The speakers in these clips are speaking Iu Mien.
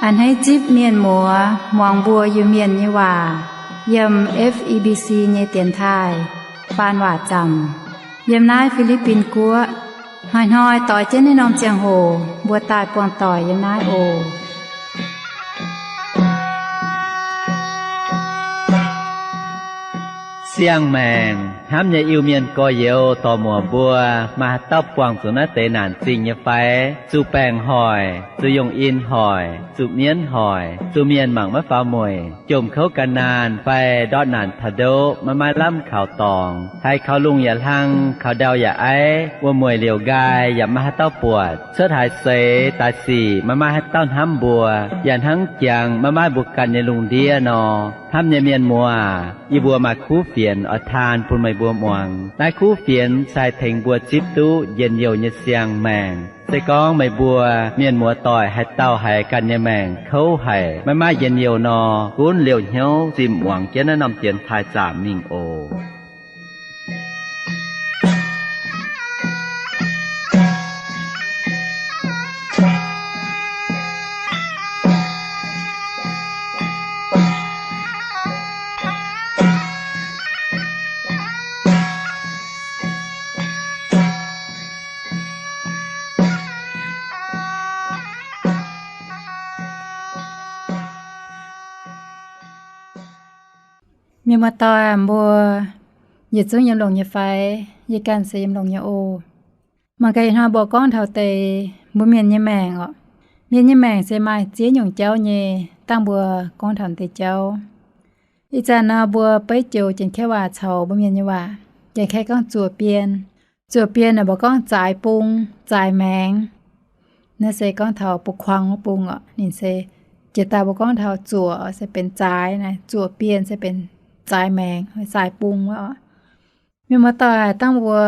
A'hneiv zipv mienh muoz muangx mbuo Iu-Mienh nyei waac yiem F E B C nyei dienx taaih faan waac zaamc yiem naaiv Fi^li^bin Guoqv. Hnoi-hnoi doix jienv naaiv norm ziangh hoc mbuo daaih buangh doic yiem naaiv oc. Siang-maengc hnamv nyei Iu-Mienh gorx-youz dorc-muoc mbuo, maaih haaix dauh buangh zuqc naaiv deix naanc zingh nyei fai? Zuqc baengc hoic, zuqc yungh in hoic, zuqc mienv hoic, zuqc mienh mangc maiv faaux mueic, jomc kouv gan naanh fai ndortv naanc taux ndoqv maiv maaih lamh kaux dorngx, haiz kaux lungh yaac hlang, kaux ndau yaac aiv, wuom-mueic liouc nqaai yaac maiv maaih haaix dauh buatc, cuotv haaix seix daaih sic maiv maaih haaix dauh hnamv mbuo, yaac hnangv jangx maiv maaih mbuo ganh nyei lungh ndiev nor. Hnamv nyei mienh muoz, yie mbuo maaih kuv fienx oix taan bun meih mbuo muangx. Naaiv kuv fienx se haih tengx mbuo zipv duqv njien-youh nyei siang-maengc. Se gorngv meih mbuo mienh muoz-doic haaix dauh haiz ganh nyei maengc kouv haic, maiv maaih njien-youh nor, gunv liouh hnyouv zimh muangx jienv naaiv norm dienx taaih zaamc mingh oc. Mienh muoz-doic mbuo, yietc zungv yiem longx nyei fai? Yie ganh se yiem longx nyei oc. Mangc gaax ih hnoi mbuo gorngv taux deix mbuo mienh nyei maengc oc. Mienh nyei maengc se maaih ziex nyungc jauv nyei, dangh mbuo gorngv taux deix jauv. Ih zanc nor mbuo beiv joux Janx-Kaeqv waac caux mbuo mienh nyei waac. Janx-Kaeqv gorngv zuoqc bien. Zuoqc bien naaic mbuo gorngv zaaix bung, zaaix maengx. Naaiv se gorngv taux bung kuang wuov bung oc. Ninh se jiex daaih mbuo gorngv taux zuoqc se benx zaaix, naaiv zuoqc bien se benx zaaix maengx, zaaix bung wuov oc. Mienh muoz-doic, dangh mbuo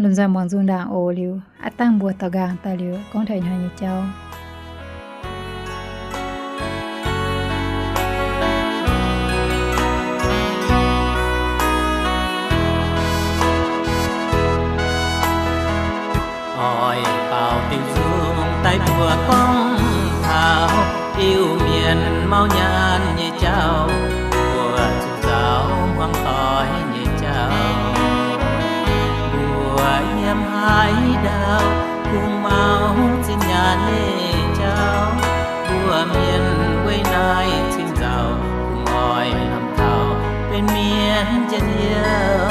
lomh nzoih muangx nzung ndaangc oc. Liuz aav dangh mbuo daux nqaang daaih liuz gorngv taux ih hnoi nyei jauv. Oix baaux diuh nzung daaih mbuo gorngv taux Iu-Mienh mauv nyaanh nyei jauv, mbuo zuqc nzauh hmuangv doic nyei jauv. Mbuo yiem haaix ndau kungx mauv zinh nyaanh nyei jauv, mbuo mienh weic naaiv cingx nzauh kungx oix lamh taux benx mienh njien-youh.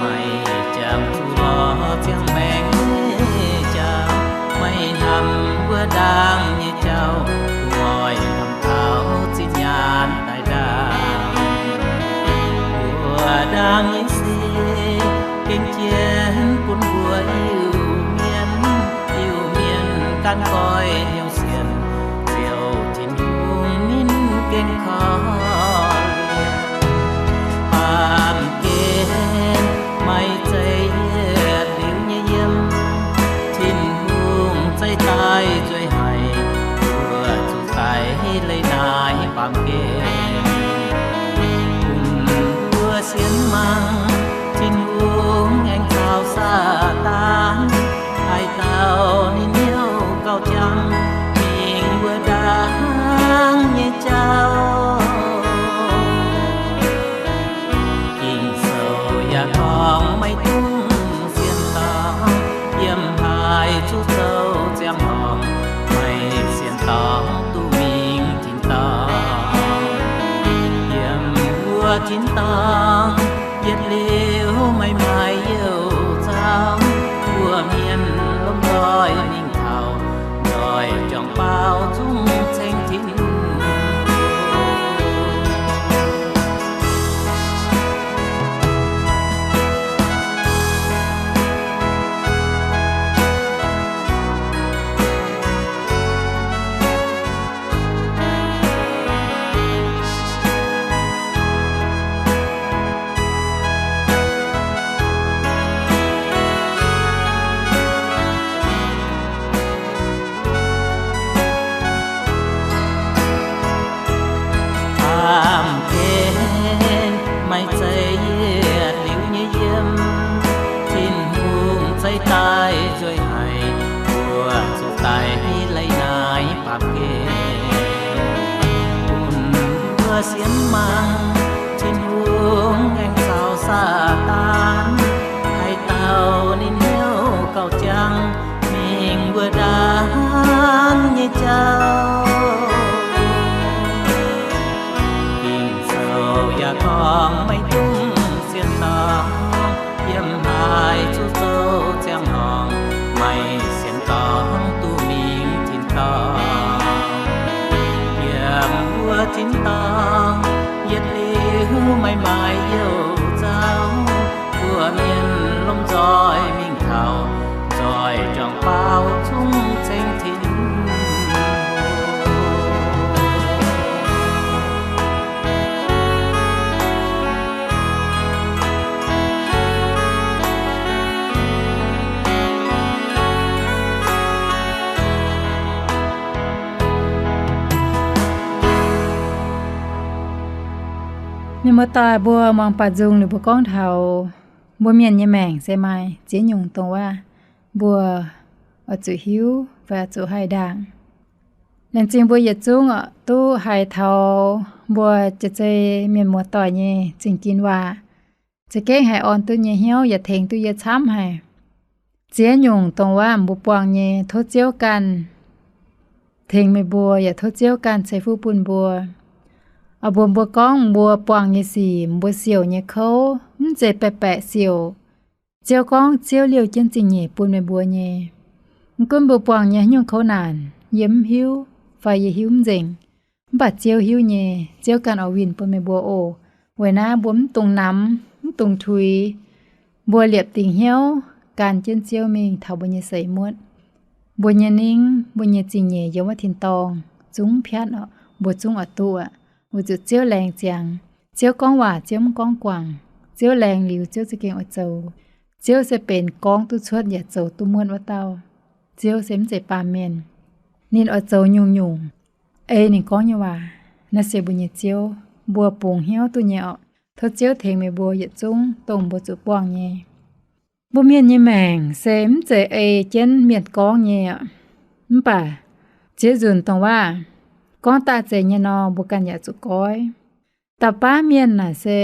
Maiv jangx zuqc lorz ziangh maengc nyei jauv, maiv hnamv wuov ndaangc nyei jauv, kungx oix lamh taux zinh nyaanh daaih ndaangc. Wuov ndaangc nyei sic gengh jienv bun mbuo Iu-Mienh, Iu-Mienh gaanv goiv hnyouv sienx, ziouc Tin-Hungh ninh gengh korv-lienh. Baamh gen maiv zeiz yietc liuz nyei yiem, Tin-Hungh zeiz daaih nzueic haic, mbuo zuqc daic leiz naaiv baamh gen. Bun mbuo sienx mangc, Tin-Hungh aengx caux Saadaan, haaix dauh ninh hnyouv gauh jangx mingh wuov ndaangc nyei jauv. Ging-Sou yaac gorngv maiv dungx sienx dorngc, yiem haaix zuqc zoux ziangh horngc, maiv sienx dorngc duqv mingh tin-dorngh. Yiem wuov tin-dorngh yietc liuz maiv maaih youh zaux, mbuo mienh lomh nzoih mingh taux, nzoih juangc baaux zungv ceng Tin-Hungh. sienx mangc, Tin-Hungh aengx caux Saadaan, haaix dauh ninh hnyouv gauh jangx, mingh mbuo ndaam nyei jauv. Ging-Sou yaac gorngv, maiv dungx sienx dorngx, yiem haaix zuqc zoux ziangh horngc, maaih sienx dorngx duqv mingh tin-dorngh. Yiem wuov tin-dorngh, yietc liuz maaih maaih youh zauv, mbuo mienh lomh nzoih mingh taux, nzoih juangc baaux zungv ceng tin Mienh muoz-doic mbuo muangx baac nzung liuz mbuo gorngv taux mbuo mienh nyei maengc se maaih ziex nyungc dongh waac mbuo oix zuqc hiuv fai oix zuqc haih ndaangc. Laengz zingh mbuo yietc zungv duqv haiz taux mbuo jiex zei mienh muoz-doic nyei zingh ginx waac, za'gengh haih orn duqv nyei hnyouv yaac tengx duqv yie camv haic. Ziex nyungc dongh waac mbuo buangh nyei, tov Ziouv ganh tengx meih mbuo yaac tov Ziouv ganh ceix fuqv bun mbuo. Oix mbuox mbuo gorngv mbuo buangh nyei sic, mbuo siouc nyei kouv mv zeiz baeqc baeqc siouc. Ziouv gorngv Ziouv liouh jienv zingh nyeic bun meih mbuo nyei. Mv gunv mbuo buangh nyei haaix nyungc kouv naanc, yie mv hiuv fai yie hiuv mv nzengc. Mv baac Ziouv hiuv nyei. Ziouv ganh oix winh bun meih mbuo oc. Weic naaiv mbuo mv dungx namx, mv dungx tuix. Mbuo liepc dingc hnyouv gan jienv Ziouv mingh taux mbuo nyei seix muotv. Mbuo nyei ningv, mbuo nyei zingh nyeic yiem wuov tin-dorngh zungv piatv oc, mbuo zungv oix duqv aqv. Weic zuqc Ziouv laengz ziangx. Ziouv gorngv waac Ziouv mv gorngv guangc. Ziouv laengz liuz Ziouv za'gengh oix zoux. Ziouv se benx gorngv duqv cuotv yaac zoux duqv muotv wuov dauh. Ziouv se mv zeiz baamh mienh. Ninh oix zoux nyungc-nyungc ei ninh gorngv nyei waac. Naaiv se mbuo nyei Ziouv, mbuo bungx hnyouv duqv nyei oc. Tov Ziouv tengx meih mbuo yietc zungv dongh mbuo zuqc buangh nyei. Mbuo mienh nyei maengc se mv zeiz ei jienv mienh gorngv nyei aqv. Mv baac ziex nzunc dongh waac gorngv daaih zeiz nyei nor, mbuo ganh yaac zuqc goiv. Dauh baav mienh naaic se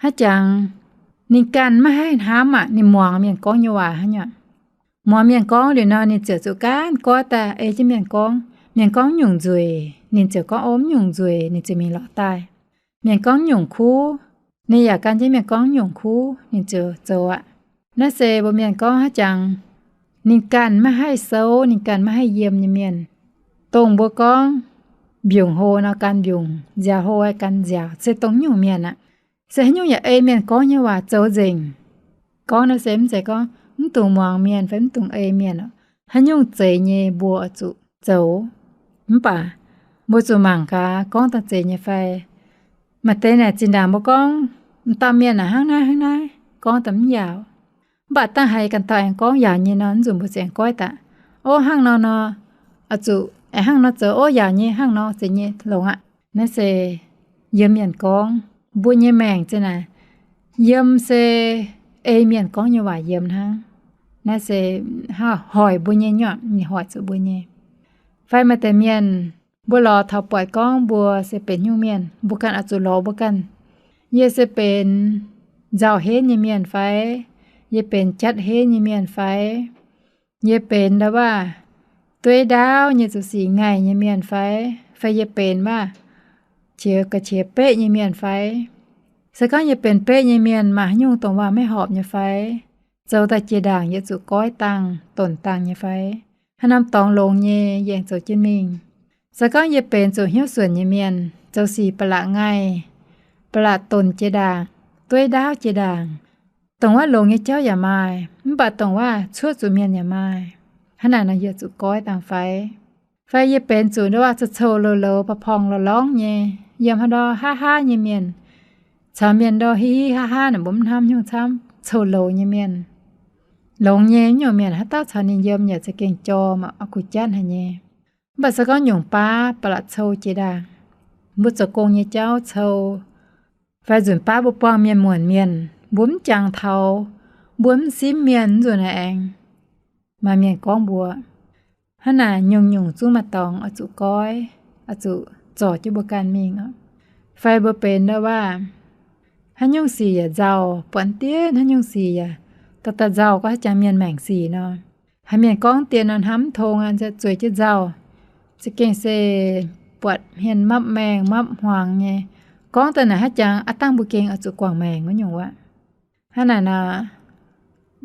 haaix jangx ninh ganh maiv haih hnamv aqv, ninh muangx mienh gorngv nyei waac hnangv nyei. Muangx mienh gorngv liuz nor, ninh ziouc zuqc gaanv goiv daaih ei jienv mienh gorngv. Mienh gorngv nyungc nzueic, ninh ziouc gorngv, o, mv nyungc nzueic, ninh ziouc mingh lorz daaih. Mienh gorngv nyungc kuv, ninh yaac gan jienv mienh gorngv nyungc kuv, ninh ziouc zoux aqv. Naaiv se mbuo mienh gorngv haaix jangx ninh ganh maiv haih souv, ninh ganh maiv haih yiem nyei mienh. Dongh mbuo gorngv mbiungc hlo nor gan mbiungc, nziaaux hlo gan nziaaux, se dongh nyungc mienh aqv. Se haaix nyungc yaac ei mienh gorngv nyei waac zoux nzengc. Gorngv naaiv se mv zeiz gorngv mv dungx muangx mienh fai mv dungx ei mienh oc. Haaix nyungc zeiz nyei mbuo oix zuqc zoux. Mv baac mbuo zuqc mangc gaax gorngv daaih zeiz nyei fai. Maaih deix naaic zinh ndaangc mbuo gorngv, m'dauh mienh naaic hnangv naaiv hnangv naaiv, gorngv daaih mv yaauc. Mv baac dangh haiz ganh dauh aengx gorngv yaauc nyei nor, mv nzunc mbuo ziouc aengx goiv daaih, o, hnangv nor nor, oix zuqc aengx hnangv nor zoux, o, yaauc nyei, hnangv nor zeiz nyei, longx aqv. Naaiv se yiem mienh gorngv. Mbuo nyei maengc se naaic, yiem se ei mienh gorngv nyei waac yiem hnangv. Naaiv se hoic mbuo nyei nyuoqc, hoic zuqc mbuo nyei. Fai maaih deix mienh, mbuo lorz taux buatc gorngv mbuo se benx nyungc mienh, mbuo ganh oix zuqc lorz mbuo ganh. Yie se benx nzauh henv nyei mienh fai? Yie benx jatv henv nyei mienh fai? Yie benx ndau waac dueiv ndaauv nyei, zuqc sic ngaih nyei mienh fai? Fai yie benx waac qiex ga'qiex beqv nyei mienh fai? Se gorngv yie benx beqv nyei mienh, maaih haaix nyungc dongh waac maiv horpc nyei fai? Zoux daaih jiex ndaangc yie zuqc goiv dangh, donc dangh nyei fai? Haaix norm dorngx longx nyei, yie aengx zoux jienv mingh. Se gorngv yie benx zuqc hnyouv suonc nyei mienh, zoux sic ba'laqc ngaih, ba'laqc donc jiex ndaangc, dueiv ndaauv jiex ndaangc, dongh waac longx nyei jauv yaac maaih, mv baac dongh waac cuotv zuqc mienh yaac maaih, hnangv naaic nor yie zuqc goiv dangh fai? Fai yie benx zuqc ndau waac coux-coux loz-loz, pa'porngh lorz lorngv nyei, yiem haaix ndau haav haav nyei mienh, caux mienh ndau hiv hiv haav haav naaic, mbuo mv hnamv haaix nyungc camv, coux-loz nyei mienh. Longx nyei, mv nyungc mienh haaix dauh caux ninh yiem yaac za'gengh jorm, oix kuh jatv haic nyei. Mv baac se gorngv nyungc baav ba'laqc cou jiex ndaangc, mbuo zoux gong nyei jauv cou, fai nzunc baav mbuo buangh mienh muonc mienh, mbuo mv jangx taux, mbuo mv simv mienh, nzunc naaic aengx maaih mienh gorngv mbuo. Hnangv naaic, nyungc-nyungc zungv maaih dorngx oix zuqc goiv, oix zuqc zorc jienv mbuo ganh mingh oc. Fai mbuo benx ndau waac, haaix nyungc sic yaac nzauh, buatc dien haaix nyungc sic yaac daaih daaih nzauh gorngv haaix jangx mienh maengc sic nor. Haiz mienh gorngv dien nor hnamv mv tong aqv, zueiz jienv nzauh, za'gengh se buatc hmien mapv maengh mapv hmuangx nyei. Gorngv daaih naaic haaix jangx aav dangh mbuo gengh oix zuqc guangc maengc wuov nyungc wuov. Hnangv naaic nor,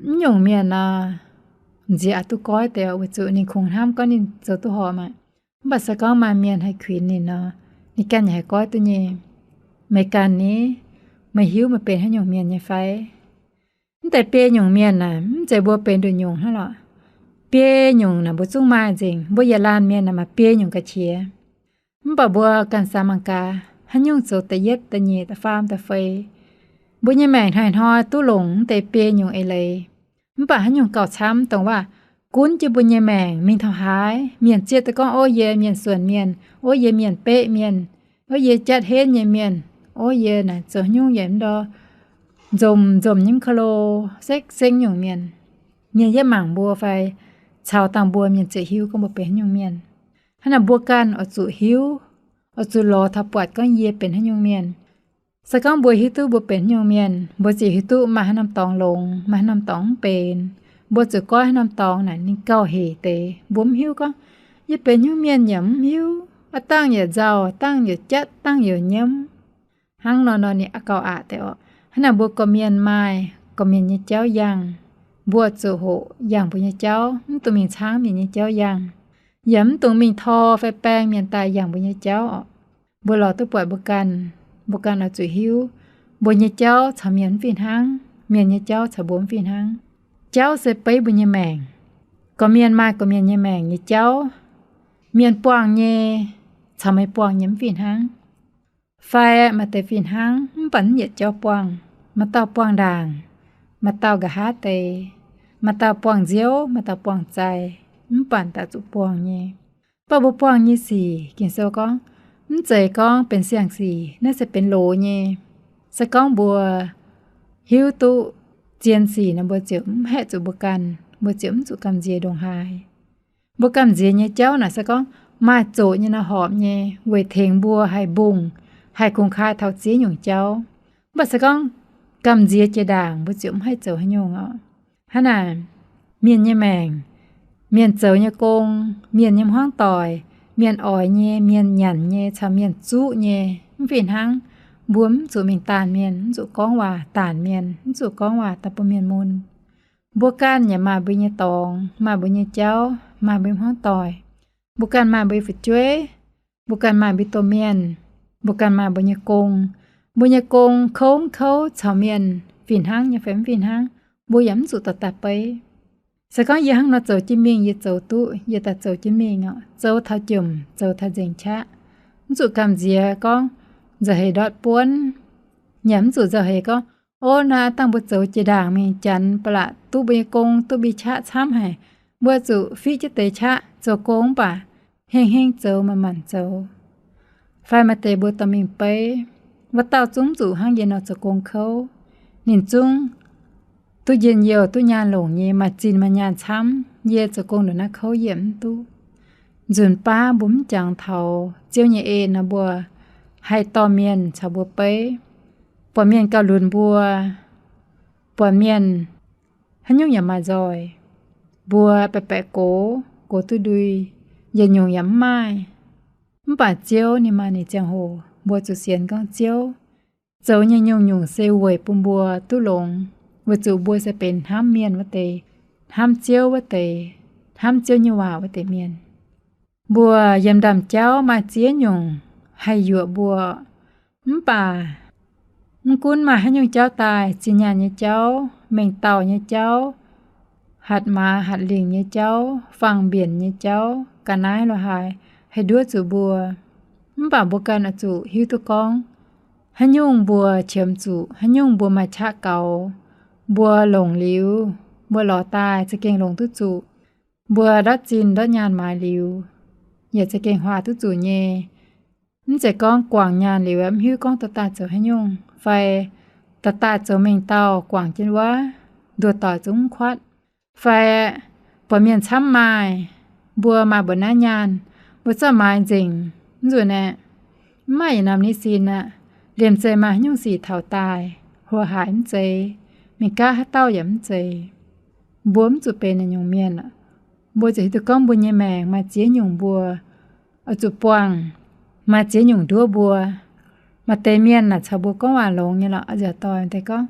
mv nyungc mienh nor, nziex aqc duqv goiv deix weic zuqc ninh kungx hnamv gorngv ninh zoux duqv horpc maah. Mv baac se gorngv maaih mienh haih kuinx ninh nor, ninh ganh yaac haih goiv duqv nyei. Meih ganh ni, meih hiuv meih benx haaix nyungc mienh nyei fai? Mv deix biei nyungc mienh naaic, mv zeiz mbuo benx nduqc nyungc hnangv lorqc. Biei nyungc naaic mbuo zungv maaih nzengc. Mbuo yietc laanh mienh naaic maaih biei nyungc ga'qiex. Mv baac mbuo ganh samx mangc gaax, haaix nyungc zoux da'yietv, da'nyeic, da'faam, da'feix, mbuo nyei maengc hnoi-hnoi duqv longc mv deix biei nyungc eix leiz. Mv baac haaix nyungc gauh camv, dongh waac gunv jienv mbuo nyei maengc mingh taux haaix, mienh zieqv duqv gorngv, ov, yie mienh suonc mienh, ov, yie mienh beqv mienh, ov, yie jatv henv nyei mienh, ov, yie naaic zoux haaix nyungc yaac mv ndor, nzomc nzomc nyei mv ko lo, sekv seng nyungc mienh. Mienh yietv mangc mbuo fai caux dangh mbuo, mienh ziouc hiuv gorngv mbuo benx haaix nyungc mienh. Hnangv naaic mbuo ganh oix zuqc hiuv, oix zuqc lorz taux buatc gorngv yie benx haaix nyungc mienh. Se gorngv mbuo hiuv duqv mbuo benx haaix nyungc mienh, mbuo ziouc hiuv duqv maaih haaix norm dorngx longx, maaih haaix norm dorngx mv benx. Mbuo zuqc goiv haaix norm dorngx naaic ninh gauh hec deix. Mbuo mv hiuv gorngv, yie benx haaix nyungc mienh yaac mv hiuv, aav dangh yaac nzauh, dangh yaac jatv, dangh yaac nyiemv. Hnangv nor nor ninh gauh aqc deix orqc. Hnangv naaic mbuo gorqv-mienh maaih gorqv-mienh nyei jauv yangh. Mbuo zuqc hoqc yangh mbuo nyei jauv, mv dungx mingh caangv mienh nyei jauv yangh, yaac mv dungx mingh tor fai baeng mienh daaih yangh mbuo nyei jauv orqc. Mbuo lorz duqv buatc mbuo ganh, mbuo ganh oix zuqc hiuv, mbuo nyei jauv caux mienh mv fih hnangv, mienh nyei jauv caux mbuo mv fih hnangv. Jauv se beiv mbuo nyei maengc. Gorqv-mienh maaih gorqv-mienh nyei maengc nyei jauv. Mienh buangh nyei caux meih buangh nyei mv fih hnangv. Fai maaih deix fih hnangv mv baac mv yietc jauv buangh. Maaih dauh buangh ndaangc, maaih dauh nqa'haav deix, maaih dauh buangh nziouv, maaih dauh buangh zaih, mv baac daaih zuqc buangh nyei. Mv baac mbuo buangh nyei sic, Ging-Sou gorngv, mv zeiz gorngv benx siang-sic, naaiv se benx loz nyei. Se gorngv mbuo hiuv duqv zien sic nor, mbuo ziouc mv haeqv zuqc mbuo ganh, mbuo ziouc mv zuqc gamh nziex ndongc haaix. Mbuo gamh nziex nyei jauv naaic se gorngv maaih zoqc nyei nor horpc nyei, weic tengx mbuo haih mbungh, haih kungx kaaix taux ziex nyungc jauv. Mv baac se gorngv gamh nziex jiex ndaangc, mbuo ziouc mv haih zoux haaix nyungc orqc. Hnangv naaic, mienh nyei maengc, mienh zoux nyei gong, mienh nyei hmuangv doic, mienh oix nyei, mienh nyanc nyei, caux mienh zuqv nyei, mv fih hnangv. Mbuo mv zuqc mingh daanh mienh, mv zuqc gorngv waac daanh mienh, mv zuqc gorngv waac daaih bun mienh mun. Mbuo ganh yaac maaih mbuo nyei dorngx, maaih mbuo nyei jauv, maaih mbuo nyei hmuangv doic. Mbuo ganh maaih mbuo nyei fu'jueiv, mbuo ganh maaih mbuo domh mienh, mbuo ganh maaih mbuo nyei gong. Mbuo nyei gong kouv mv kouv, caux mienh fih hnangv nyei fai mv fih hnangv, mbuo yaac mv zuqc dorh daaih beiv. Se gorngv yie hnangv nor zoux jienv mingh, yie zoux duqv, yie daaih zoux jienv mingh orqc, zoux taux jomc, zoux taux nzengc qaqv. Mv zuqc gamh nziex gorngv nzauh heix ndortv buonv, yaac mv zuqc nzauh heix gorngv, ov, naaiv dangh mbuo zoux jiex ndaangc mingh, janx ba'laqc duqv mbuo nyei gong, duqv mbuo nyei qaqv camv haic, mbuo zuqc fiqv jienv deix qaqv zoux gong mv baac hengh hengh zoux, manc manc zoux. Fai maaih deix mbuo dorh mingh beiv, wuov dauh zungv mv zuqc hnangv yie nor zoux gong kouv. Ninh zungv duqv njien-youh, duqv nyaanh longc nyei, maaih zinh maaih nyaanh camv. Yie zoux gong ndongc naaiv kouv yie mv duqv. Nzunc baav mbuo mv jangx taux Ziouv nyei en nor, mbuo haih dorh mienh caux mbuo beiv. Buatc mienh gauh lunx mbuo, buatc mienh haaix nyungc yaac maaih nzoih, mbuo baeqc baeqc gox, gox duqv ndui, yietc nyungc yaac mv maaih. Mv baac Ziouv ninh maaih ninh ziangh hoc, mbuo zuqc sienx gorngv Ziouv zoux nyei nyungc-nyungc se weic bun mbuo duqv longx, weic zuqc mbuo se benx hnamv mienh wuov deix, hnamv Ziouv wuov deix, hnamv Ziouv nyei waac wuov deix mienh. Mbuo yiem ndaamv-jauv maaih ziex nyungc haih yuoqc mbuo. Mv baac mv gunv maaih haaix nyungc jauv daaih, zinh nyaanh nyei jauv, mengh dauh nyei jauv, hatc maaz hatc lingc nyei jauv, fangx mbienc nyei jauv, ga'naaiv lo haaix, haih nduov zuqc mbuo. Mv baac mbuo ganh oix zuqc hiuv duqv gorngv, haaix nyungc mbuo qiemx zuqc, haaix nyungc mbuo maaih qaqv gaux, mbuo longc liuz, mbuo lorz daaih za'gengh longc duqv zuqc. Mbuo ndortv zinh ndortv nyaanh maaiz liuz, yaac za'gengh huaax duqv zuqc nyei. Mv zeiz gorngv guangc nyaanh liuz mv hiuv gorngv dorh daaih zoux haaix nyungc, fai dorh daaih zoux mengh dauh guangc jienv wuov, nduov doic zungv mv kuatv. Fai buatc mienh camv maaih, mbuo maaih mbuo naaiv nyaanh, mbuo zorqv maaiz nzengc, mv nzunc aeqv, mv maaih yietc norm ni sin aqv. Liemh zeih maaih haaix nyungc sic taux daaih, hlo haic mv zeiz, mingh gaav haaix dauh yaac mv zeiz. Mbuo mv zuqc benx naaiv nyungc mienh. Mbuo zuqc hiuv duqv gorngv mbuo nyei maengc maaih ziex nyungc mbuo oix zuqc buangh, maaih ziex nyungc nduov mbuo. Maaih deix mienh naaic caux mbuo gorngv waac longx nyei lorqc, nziaauc doic deix gorngv,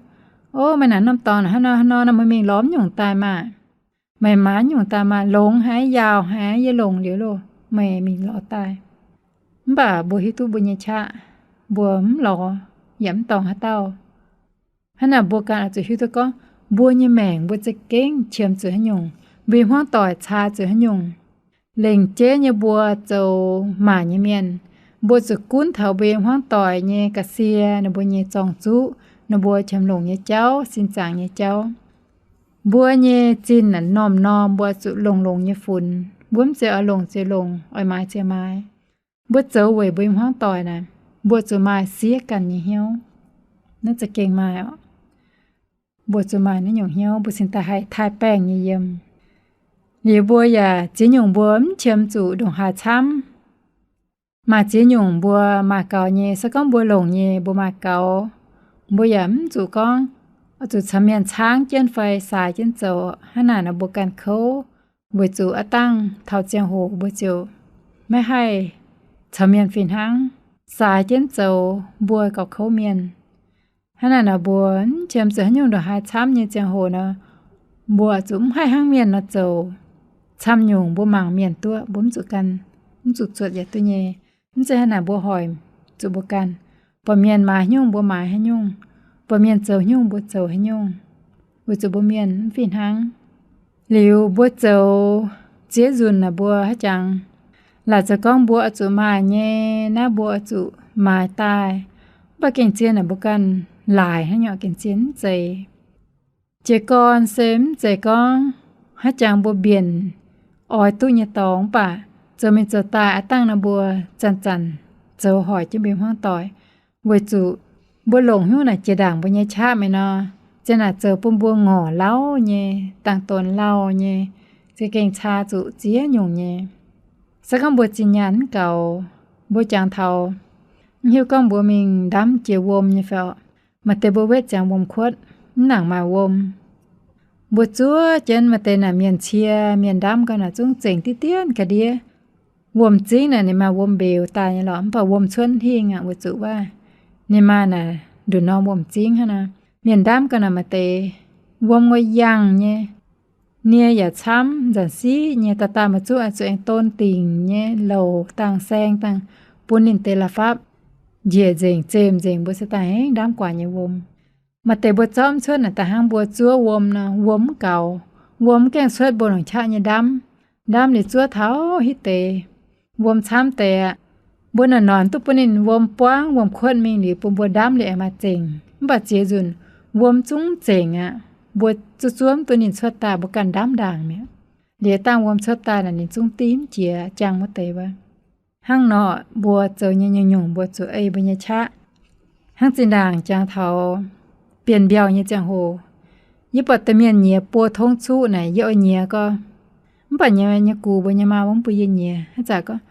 O, meih naaic norm dorngx hnangv nor hnangv nor nor, meih mingh lorz mv nyungc daaih maah! Meih maaiz mv nyungc daaih maah! Longx haic, yaauc haic, yie longc liuz loh, meih mingh lorz daaih. Mv baac mbuo hiuv duqv mbuo nyei qaqv, mbuo mv lorz yaac mv dorngx haaix dauh. Hnangv naaic mbuo ganh oix zuqc hiuv duqv gorngv mbuo nyei maengc mbuo za'gengh qiemx zuqc haaix nyungc, mbuo hmuangv doic caa zuqc haaix nyungc. Lengc jeiv nyei mbuo zoux maaic nyei mienh, mbuo zuqc gunv taux mbuo hmuangv doic nyei ga'sie, ninh mbuo nyei zorng-zuqv, ninh mbuo qiemx longc nyei jauv, sin zaangc nyei jauv. Mbuo nyei zinh naaic m'normh m'normh mbuo zuqc longc longc nyei funx. Mbuo mv zeiz oix longc ziouc longc, oix maaiz ziouc maaiz. Mbuo zoux weic mbuo hmuangv doic naaic, mbuo zuqc maaih siev ganh nyei hnyouv. Naaiv za'gengh maaih oc. Mbuo zuqc maaih naaiv nyungc hnyouv, mbuo cingx daaih haih taaih baengh nyei yiem. Liuz mbuo yaac ziex nyungc mbuo mv qiemx zuqc ndongc haaix camv. Maaih ziex nyungc mbuo maaih gaux nyei, se gorngv mbuo longc nyei mbuo maaih gaux, mbuo yaac mv zuqc gorngv zuqc caux mienh caangv jienv fai saaix jienv zoux. Hnangv naaic nor mbuo ganh kouv, weic zuqc aav dangh taux ziangh hoc mbuo ziouc maiv haih caux mienh fih hnangv, saaix jienv zoux mbuo gauh kouv mienh. Hnangv naaic nor mbuo mv qiemx zuqc haaix nyungc ndongc haaix camv nyei ziangh hoc nor, mbuo zuqc mv haih hnangv mienh nor zoux. Camv nyungc mbuo mangc mienh duqv, mbuo mv zuqc ganh, mv zuqc zuotc yietc duqv nyei. Mv zeiz hnangv naaic mbuo hoic zuqc mbuo ganh, buatc mienh maaiz haaix nyungc mbuo maaiz haaix nyungc, buatc mienh zoux haaix nyungc mbuo zoux haaix nyungc, weic zuqc mbuo mienh mv fih hnangv. Liuz mbuo zoux ziex nzunc naaic mbuo haaix jangx, laaic zoux gorngv mbuo oix zuqc maaih nyei, naaiv mbuo oix zuqc maaiz daaih. Mv baac gengh zien naaic mbuo ganh laaic hnangv nyei, gengh zien mv zeiz. Jiez gorn se mv zeiz gorngv haaix jangx mbuo mbienc oix duqv nyei dorngx, mv baac zoux mingh zoux daaih aav dangh nor mbuo zanc-zanc zoux hoic jienv mbuo hmuangv doic, weic zuqc mbuo longc hnyouv naaic jiex ndaangc mbuo nyei qaqv mi'aqv nor, zien naaic zoux bun mbuo ngorc lauh nyei, dangx donx lauh nyei, za'gengh caa zuqc ziex nyungc nyei. Se gorngv mbuo zinh nyaanh mv gaux, mbuo jangx taux, mv hiuv gorngv mbuo mingh ndamv jiex wuom nyei fai, maaih deix mbuo wetv ziangx wuom-kuotv, mv nangc maaih wuom. Mbuo zuov jienv maaih deix naaic mienh cie, mienh ndamv gau naaic zungv zengc diqv dien ga'ndiev. Wuom-zingv naaic ninh maaih wuom mbeux daaih nyei lorqc, mv baac wuom cuotv hingh aqv, weic zuqc waac ninh maaih naaic nduqc norm wuom-zingv hnangv nor. Mienh ndamv gau naaic maaih deix wuom nguaih yangh nyei, nie yaac camv, nzanc siqv nyei, daaih daaih maaih zungv oix zuqc aengx don dingc nyei, louc dangh saeng dangh bun ninh deix la'fapv njiec nzengc, zemh nzengc, mbuo se daaih aengx ndamv guaax nyei wuom. Maaih deix mbuo zorqv mv cuotv naaic daaih hnangv mbuo zuov wuom nor, wuom mv gaux, wuom mv gaengh cuotv mbuo longc qaqv nyei ndamv. Ndamv liuz zuov taux hitv deix, wuom camv deix aqv. Mbuo noic-noic duqv bun ninh wuom buangv wuom-kuotv mingh liuz bun mbuo ndamv liuz aengx maaih zengc. Mv baac ziex nzunc wuom zungv zengc aqv. Mbuo zuov zuov mv duqv ninh cuotv daaih, mbuo ganh ndamv ndaangc mi'aqv. Liuz dangh wuom cuotv daaih naaic ninh zungv div mv jiex, jangx wuov deix wuov. Hnangv nor, mbuo zoux nyei nyungc-nyungc mbuo zuqc ei mbuo nyei qaqv. Hnangv zinh ndaangc jangx taux bienh mbiauh nyei ziangh hoc, yie buatc deix mienh nyiex buo tongv cuqv naaic, yie oix nyiex gau. Mv baac nyei, nyei gux mbuo nyei maa mv bun yie nyiex. Haaix zanc gorngv,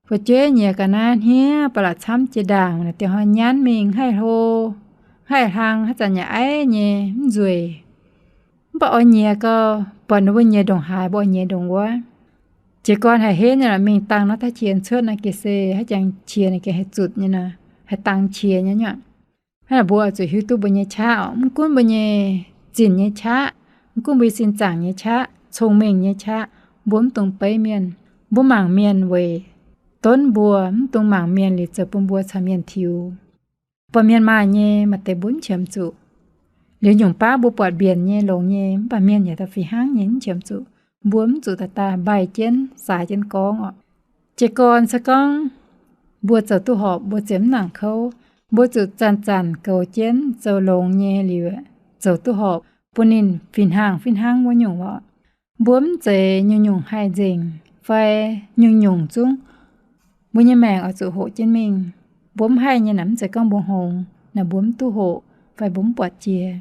fu'jueiv nyiex ga'naaiv hniev ba'laqc camv jiex ndaangc naaic, dieh hnoi nyanv mingh haih hlo, haih hlang, haaix zanc yaac aiv nyei, mv nzueic. Mv baac oix nyiex gau, buatc ninh mbuo nyiex ndongc haaix, mbuo oix nyiex ndongc wuov. Jiez gorn haih henv nyei lorqc, mingh dangh norm daaih qiex cuotv naaiv geh se haaix jangx qiex naaic geh haih zutc nyei nor, haih dangx qiex nyei nyei. Hnangv naaic mbuo oix zuqc hiuv duqv mbuo nyei qaqv oc. Mv gunv mbuo nyei zinh nyei qaqv, mv gunv mbuo nyei sin zaangc nyei qaqv, cong-mengh nyei qaqv, mbuo mv dungx beiv mienh. Mbuo mangc mienh weic donv mbuo, mv dungx mangc mienh liuz zoux bun mbuo caux mienh tiux. Buatc mienh maaih nyei, maaih deix mbuo mv qiemx zuqc. Liuz nyungc baav mbuo buatc mbienc nyei, longx nyei, mv baac mienh yaac daaih fih hnangv nyei, mv qiemx zuqc. Mbuo mv zuqc daaih daaih mbaih jienv, saaix jienv gorngv oc. Jiez gorn se gorngv mbuo zoux duqv horpc, mbuo ziouc mv nangc kouv. Mbuo zuqc zanc-zanc goux jienv zoux longx nyei liuz, zoux duqv horpc bun ninh fih hnangv fih hnangv wuov nyungc oc. Mbuo mv zeiz nyungc-nyungc haih nzengc fai nyungc-nyungc zungv mbuo nyei maengc oix zuqc hoqc jienv mingh. Mbuo mv haih nyei naaic mv zeiz gorngv mbuo hngongx naaic mbuo mv duqv hoqc fai mbuo mv buatc jiex.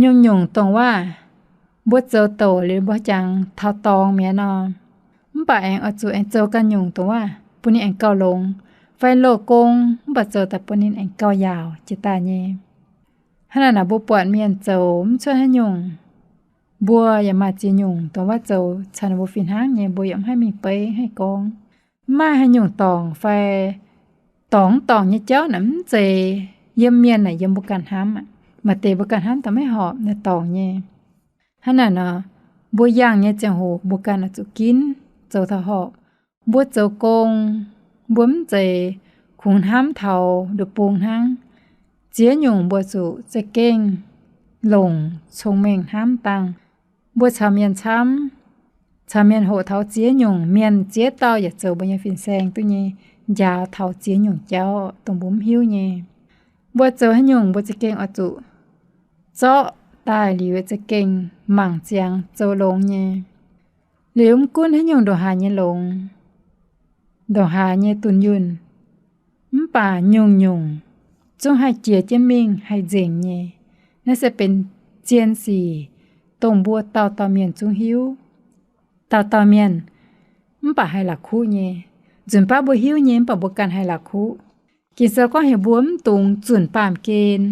Nyungc-nyungc dongh waac mbuo zoux douc liuz mbuo jangx taux dorngx mi'aqv nor, mv baac aengx oix zuqc aengx zoux ganh nyungc dongh waac bun ninh aengx gauh longx, fai loz-gong, mv baac zoux daaih bun ninh aengx gauh yaauc jiex daaih nyei. Hnangv naaic naaic mbuo buatc mienh zoux mv cuotv haaix nyungc, mbuo yaac maaih ziex nyungc dongh wuov zoux caux ninh mbuo fih hnangv nyei, mbuo yaac mv haih mingh beiv haih gorngv. Mv maaih haaix nyungc dorngc fai dorngc mv dorngc nyei jauv naaic mv zeiz yiem mienh naaic yiem mbuo ganh hnamv aqv. Maaih deix mbuo ganh hnamv daaih maiv horpc naaic dorngc nyei. Hnangv naaic nor, mbuo yangh nyei ziangh hoc mbuo ganh oix zuqc ginv zoux taux horpc. Mbuo zoux gong, mbuo mv zeiz kungx hnamv taux nduqc bung hnangv. Ziex nyungc mbuo zuqc za'gengh longc cong-mengh hnamv dangh. Mbuo caux mienh camv, caux mienh hoqc taux ziex nyungc, mienh ziex dauh yaac zoux mbuo nyei fin-saeng duqv nyei, njaaux taux ziex nyungc jauv dongh mbuo mv hiuv nyei. Mbuo zoux haaix nyungc mbuo za'gengh oix zuqc zorqv daaih liuz za'gengh mangc ziangx zoux longx nyei. Liuz mv gunv haaix nyungc ndongc haaix nyei longx, ndongc haaix nyei dunh yunh, mv baac nyungc-nyungc zungv haih jiex jienv mingh haih nzengc nyei. Naaiv se benx zien sic dongh mbuo dauh dauh mienh zungv hiuv. Dauh dauh mienh mv baac haih la'kuqv nyei. Nzunc baav mbuo hiuv nyei mv baac mbuo ganh haih la'kuqv. Ging-Sou gorngv heuc mbuo mv dungx zunc baamh gen.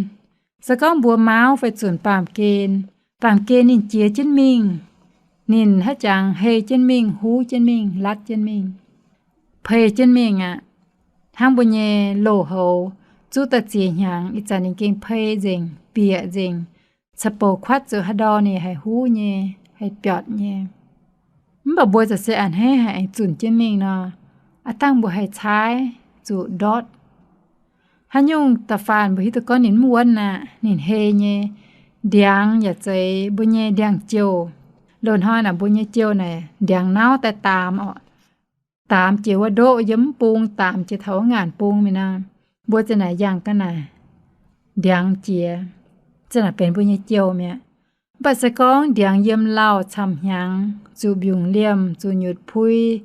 Se gorngv mbuo mauv fai zunc baamh gen, baamh gen ninh jiex jienv mingh, ninh haaix jangx hei jienv mingh, huv jienv mingh, latv jienv mingh, pei jienv mingh aqv. Hnangv mbuo nyei loz-houx zuqv daaih ziex hnyangx, ih zanc ninh gengh pei nzengc, bieqc nzengc, ca'bouc kuatv zuqc haaix ndau ninh haih huv nyei, haih biatc nyei. Mv baac mbuo za'gengh se a'hneiv haih aengx zunc jienv mingh nor, a'dangh mbuo haih caaiv zuqc ndortv. Haaix nyungc da'faanh mbuo hiuv duqv gorngv ninh mv wuonv aqv, ninh hei nyei. Ndiangx yaac zeiz mbuo nyei ndiangx-jouh. Loz-hnoi naaic mbuo nyei jouh naaic ndiangx nauv daaih daamx orqc. Daamx jiex wuov ndoqv yiem mv bung, daamx jiex taux wuov ngaanc bung mi'aqv. Mbuo za'naaic yangh ga'naaiv ndiangx jiex, za'naaic benx mbuo nyei jouh mi'aqv. Mv baac se gorngv ndiangx yiem lauh camv-hnyangx zuqc mbiungc liemh, zuqc nyutc pui,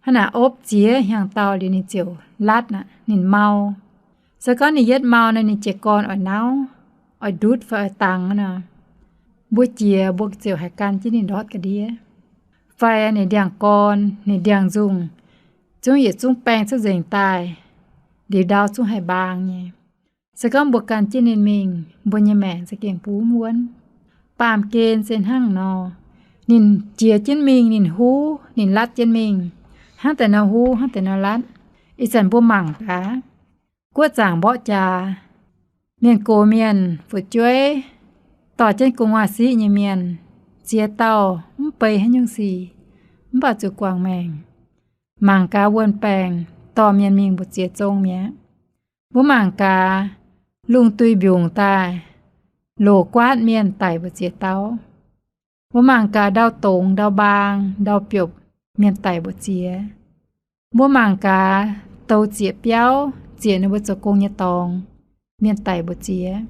hnangv naaic opv ziex hnyangx-daauh liuz ninh ziouc latv aqv, ninh mau. Se gorngv ninh yietv mau nor, ninh jiez gorn oix nauv, oix ndutv fai oix dangx nor, mbuo jiex mbuo ziouc haih gan jienv ninh ndortv ga'ndiev. Fai ninh ndiangx-gorn, ninh ndiangx-nzungh zungv yietc zungv baeng cuotv nzengc daaih, liuz ndau zungv haih mbaang nyei. Se gorngv mbuo gan jienv ninh mingh, mbuo nyei maengc za'gengh bun wuonv. Baamh gen se hnangv nor, ninh jiex jienv mingh, ninh huv, ninh latv jienv mingh, hnangv deix nor huv, hnangv deix nor latv. Ih zanc mbuo mangc gaax, guoqv zaangc mborqv jaax, mienh gox mienh, fu'jueiv, dorh jienv gu'nguaaz-siqv nyei mienh, ziex dauh mv bei haaix nyungc sic, mv baac zuqc guangc maengc. Mangc gaax wuonh baengc dorh mienh mingh mbu'ziex zong mi'aqv. Mbuo mangc gaax lungh duih mbiungc daaih, loc guaatv mienh daic mbu'ziex dauh. Mbuo mangc gaax ndau dongz, ndau mbaang, ndau biopc, mienh daic mbu'ziex. Mbuo mangc gaax douz zieqc biauv, zieqc ninh mbuo zoux gong nyei dorngx, mienh daic mbu'ziex.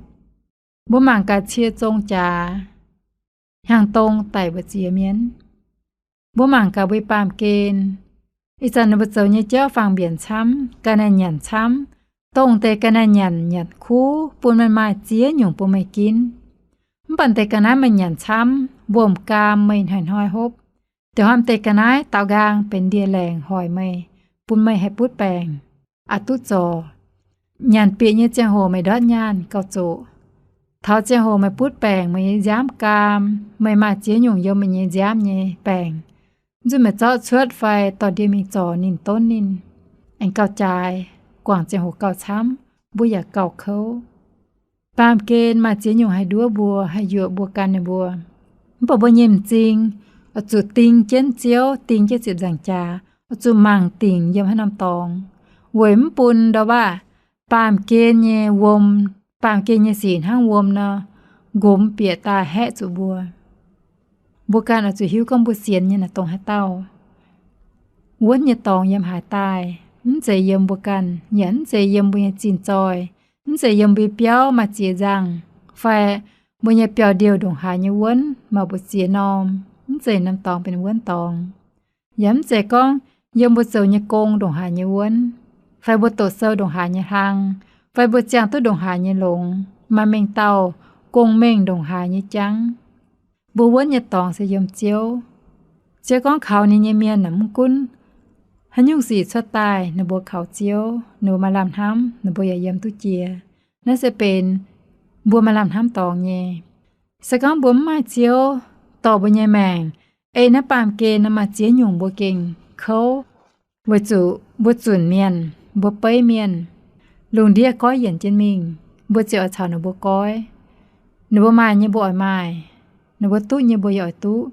Mbuo mangc gaax cie zong jaax, hnyangx-dong daic mbu'ziex mienh. Mbuo mangc gaax mbuo baamh gen, ih zanc ninh mbuo zoux nyei jauv faang-mbienc camv, ga'naaiv nyanc camv. Dongh deix ga'naaiv nyanc, nyanc kuv, bun meih maaih ziex nyungc bun meih ginv. Mv baac deix ga'naaiv meih nyanc camv, wuom-gaam meih hnoi-hnoi hopv, da'hnoi deix ga'naaiv daaux nqaang benx ndie-laengc hoic meih, bun meih haih butv baengc, aqc duqv zorc. Nyanc bieqc nyei ziangh hoc meih ndortv nyaanh gauh zoqc. Taux ziangh hoc meih butv baengc, meih nyei nziaamv gaam, meih maaih ziex nyungc yiem meih nyei nziaamv nyei baengc. Zuqc meih zorqv cuotv fai dorh ndie mingh zorc ninh, donv ninh, aengx gauh jaaix, guangc ziangh hoc gauh camv, mbuo yaac gauh kouv. Baamh gen maaih ziex nyungc haih nduov mbuo, haih yuoqc mbuo gan ninh mbuo. Mv baac mbuo nyei m'zing oix zuqc ding jienv Ziouv, ding jienv ziepc nzaangc jaax, oix zuqc mangc dingc yiem haaix norm dorngx, weic mv bun ndau-waac baamh gen nyei wuom, baamh gen nyei sic hnangv wuom nor, nqomz bieqc daaih haeqv zuqc mbuo. Mbuo ganh oix zuqc hiuv gorngv mbuo sienx nyei naaic dongh haaix dauh. Wuonv nyei dorngx yiem haaix daaih? Mv zeiz yiem mbuo ganh, yaac mv zeiz yiem mbuo nyei zinh zoih, mv zeiz yiem mbuo biauv maaih ziex nzangh, fai mbuo nyei biauv-ndiouh ndongc haaix nyei wuonv, maaih mbu'ziex norm, mv zeiz norm dorngx benx wuonv dorngx. Yaac mv zeiz gorngv yiem mbuo zoux nyei gong ndongc haaix nyei wuonv, fai mbuo doqc sou ndongc haaix nyei hlang, fai mbuo ziangh duqv ndongc haaix nyei longx, maaih mengh dauh gong-mengh ndongc haaix nyei jangv. Mbuo wuonv nyei dorngx se yiem Ziouv. Ziouv gorngv kaux ninh nyei mienh naaic mv gunv Haaix nyungc sic cuotv daaih, ninh mbuo kaux Ziouv, ninh mbuo maaih lamh hnamv, ninh mbuo yaac yiem duqv jiex. Naaiv se benx mbuo maaih lamh hnamv dorngx nyei. Se gorngv mbuo mv maaih Ziouv dorh mbuo nyei maengc, ei naaiv baamh gen nor maaih ziex nyungc mbuo gengh kouv. Weic zuqc mbuo zunc mienh, mbuo beiv mienh, lungh ndiev goiv yienc jienv mingh, mbuo ziouc oix caux ninh mbuo goiv. Ninh mbuo maaih nyei mbuo oix maaih, ninh mbuo duqv nyei mbuo yaac oix duqv.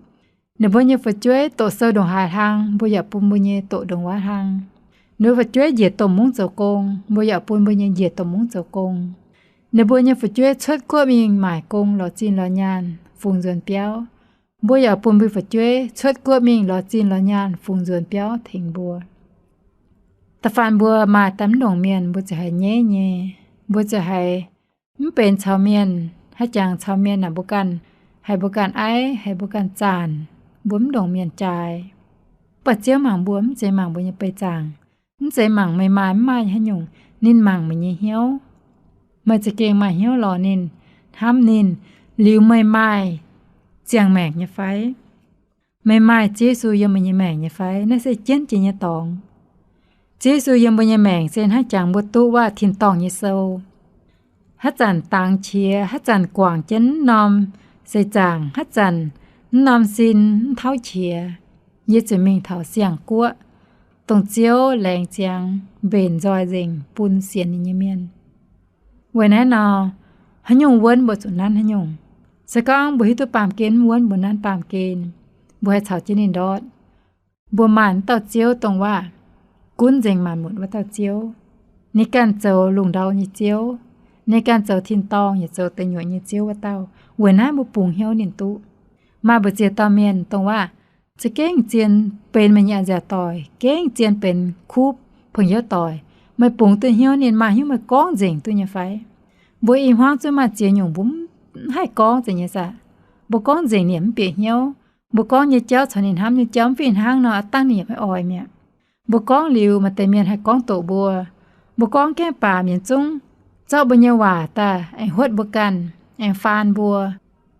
Ninh mbuo nyei fu'jueiv doqc sou ndongc haaix hlang, mbuo yaac bun mbuo nyei doqc ndongc wuov hlang. Ninh mbuo fu'jueiv njiec domh mungv zoux gong, mbuo yaac bun mbuo nyei njiec domh mungv zoux gong. Ninh mbuo nyei fu'jueiv cuotv guoqv mingh maaic gong lorz zinh lorz nyaanh fungx nzuonx biauv, mbuo yaac bun mbuo fu'jueiv cuotv guoqv mingh lorz zinh lorz nyaanh fungx nzuonx biauv tengx mbuo. Da'faanh mbuo maaih daaih mv ndongc mienh, mbuo ziouc haiz nyeiv nyei. Mbuo ziouc haiz mv benx caux mienh, haaix jangx caux mienh naaic mbuo ganh, haiz mbuo ganh aiv, haiz mbuo ganh zaanc, mbuo mv ndongc mienh jaaix. Mv baac Ziouv mangc mbuo mv zeiz mangc mbuo nyei bei zaangc, mv zeiz mangc meih maaih mv maaih haaix nyungc, ninh mangc meih nyei hnyouv. Meih za'gengh maaih hnyouv lorz ninh, hnamv ninh, liuz meih maaih ziangh maengc nyei fai? Meih maaih Ziouv Yesu yiem meih nyei maengc nyei fai? Naaiv se jienv jiex nyei dorngx. Ziouv Yesu yiem mbuo nyei maengc se hnangv jangx mbuo duqv waac tin-dorngh nyei sou. Haaix zanc dangx qiex, haaix zanc guangc jienv mv norm seix zaangc, haaix zanc mv norm sin mv tauv qiex, yie zuqc mingh taux siang-guoqv, dongh Ziouv laengz ziangx mbenc nzoih nzengc bun sienx ninh nyei mienh. Weic naaiv nor, haaix nyungc wuonv mbuo zuqc nanv haaix nyungc. Se gorngv mbuo hiuv duqv baamh gen mv wuonv, mbuo nanv baamh gen, mbuo haih caux jienv ninh ndortv. Mbuo maanc dauh Ziouv dongh waac gunv nzengc maanc muotc wuov dauh Ziouv. Ninh ganh zoux lungh ndau nyei Ziouv. Ninh ganh zoux tin-dorngh yaac zoux deic nyuoqc nyei Ziouv wuov dauh. Weic naaiv mbuo bungx hnyouv ninh duqv. Maaih mbu'ziex dauh mienh dongh waac za'gengh zien benx meih nyei a'nziaauc doic, gengh zien benx kuv peng youv doic. Meih bungx duqv hnyouv ninh, maaih hnyouv meih gorngv nzengc duqv nyei fai? Mbuo i hmuangv zungv maaih ziex nyungc mbuo mv haih gorngv nzengc nyei saah? Mbuo gorngv nzengc ninh mv bieqc hnyouv. Mbuo gorngv nyei jauv caux ninh hnamv nyei jauv mv fih hnangv nor, aav dangh ninh yaac maiv oix mi'aqv. Mbuo gorngv liuz maaih deix mienh haih gorngv doqc mbuo. Mbuo gorngv gaengh baac mienh zungv zorqv mbuo nyei waac daaih aengx huotv mbuo ganh, aengx faan mbuo,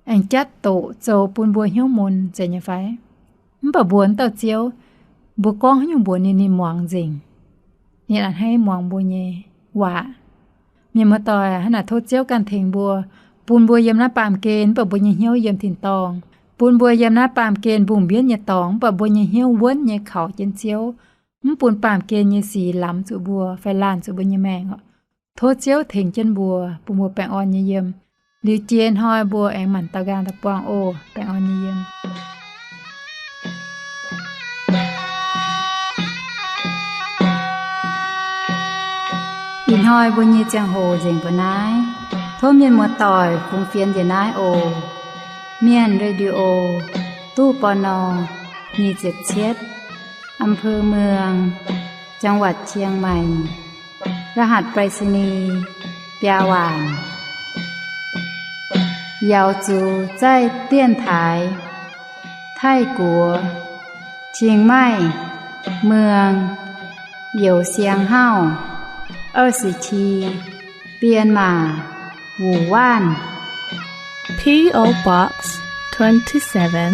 aengx jatv doqc zoux bun mbuo hnyouv mun zeiz nyei fai? Mv baac mbuo wuov dauh Ziouv, mbuo gorngv haaix nyungc mbuox ninh, ninh muangx nzengc. Ninh a'hneiv muangx mbuo nyei waac. Mienh muoz-doic, hnangv naaic tov Ziouv ganh tengx mbuo, bun mbuo yiem naaiv baamh gen mv baac mbuo nyei hnyouv yiem tin-dorngh. Bun mbuo yiem naaiv baamh gen mbungh mbienv nyei dorngx mv baac mbuo nyei hnyouv wuonv nyei kaux jienv Ziouv, mv bun baamh gen nyei sic lamz zuqc mbuo fai laanh zuqc mbuo nyei maengc oc. Tov Ziouv tengx jienv mbuo, bun mbuo baengh orn nyei yiem. Liuz jiex hnoi mbuo aengx maanc dauh nqaang daaih buangh oc. Baengh orn nyei yiem. Ih hnoi mbuo nyei ziangh hoc nzengc mbuo naaiv. Tov mienh muoz-doic fungx fienx njiec naaiv oc. Mienh Radio, ตู้ ปณ. nyic ziepc cietv, อำเภอเมือง จังหวัดเชียงใหม่ รหัสไปรษณีย์ biaa waanc. 瑶族在电台 Taiv-Guoqv, Chiang Mai, เมือง Youz Siang Hauv, 二十七, Bienh Maac, Wuoc Waanv. P O Box twenty-seven,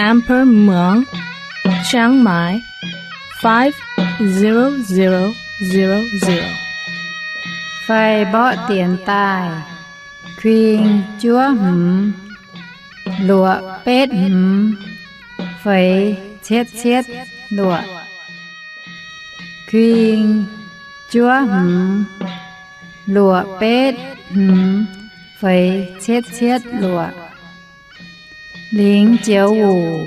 Amber Muang, Chiang Mai, five zero zero zero zero. Fai mborqv dienx daaih, kuing juov hmz, luoqc betv hmz, feix cietv cietv luoqc. Kuing juov hmz, luoqc betv hmz, feix cietv cietv luoqc. 零九五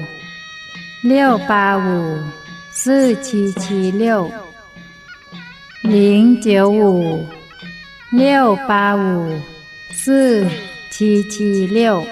六八五 四七七六, 零九五 六八五 四七七六.